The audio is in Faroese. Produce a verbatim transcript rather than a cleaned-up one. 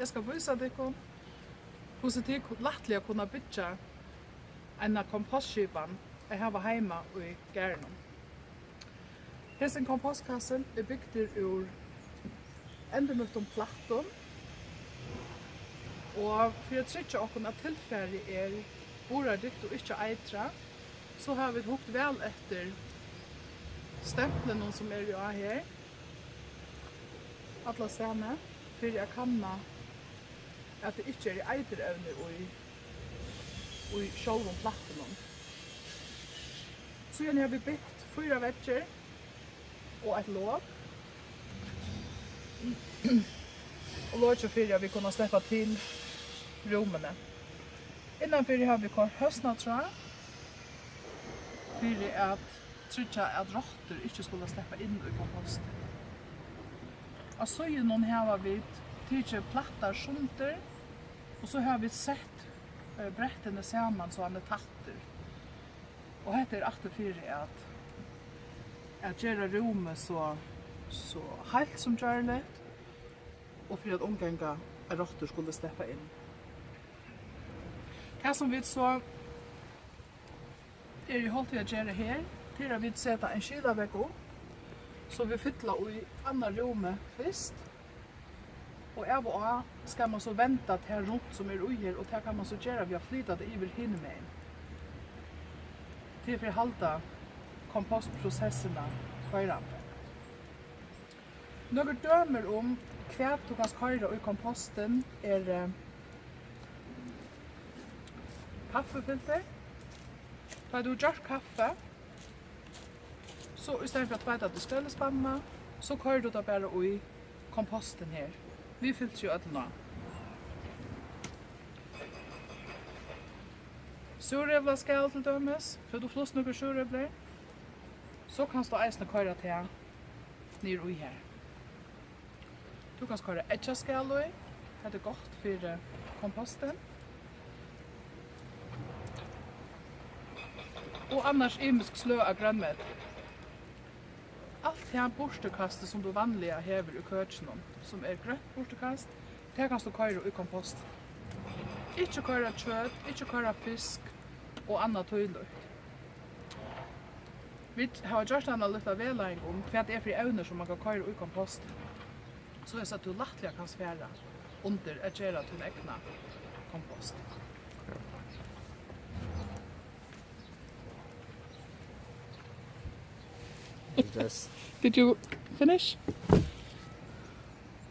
Eg skal vísa tykkum, hvussu tit ku-, lættliga kunna byggja eina kompostskipan at hava heima í garðinum. Hesin kompostkassin er bygdur úr endurnýttum plættum, og fyri at tryggja okkum, at tilfarið er burðardygt og ikki eitrað, so hava vit hugt væl eftir stemplinum, sum eru á her allastaðni, fyri at kanna, at tað ikki eru eiturevni í, í sjálvum plættunum. Síðani hava vit bygt fýra veggir og eitt lok, og lokið fyri, at vit kunnu sleppa til rúmini. Innanfyri hava vit koyrt høsnatráð fyri at tryggja, at rottur ikki skulu sleppa inn í kompostið. Á síðunum hava vit tikið plættar sundur, og so hava vit sett, eh, brettini saman, so hann er tættur. Og hetta er aftur fyri at, at gera rúmið so, so heilt sum gjørligt, og fyri at umganga, at rottur skulu sleppa inn. Tað, sum vit so eru í holt við at gera her, tað er, at vit seta ein skilavegg upp, so vit fylla í annað rúmið fyrst, og av og á skal mann so venda tað runt, sum er í her, og tað kann mann so gera við at flyta tað yvir hinumegin. Tað er fyri at halda kompostprosessina koyrandi. Nøkur dømi um, hvat tú kanst koyra í kompostin, er, eh, kaffifiltur. Tá tú gjørt kaffi, so í staðin fyri at tveita til skrælispannina, so koyrir tú tað bara í kompostin her. Vit filtra jo øll ná. Súrepla skal til dømis, so tú flust nøkur súreplir, so kanst tú eisini koyra tað niður í her. Tú kanst koyra eggjaskal í, hetta er gott fyri kompostin. Og annars ymisk sløg av grønmeti. Alt tað burturkastið, sum tú vanliga hevur í køkinum, sum er grønt burturkast, tað kanst tú koyra í kompost. Ikki koyra kjøt, ikki koyra fisk og annað tílíkt. Vit hava gjørt eina lítla vegleiðing um, hvat tað er fyri evnir, sum mann kann koyra í kompost, soleiðis at tú lættliga kanst fara undir at gera tín egna kompost. Yes. Did you finish?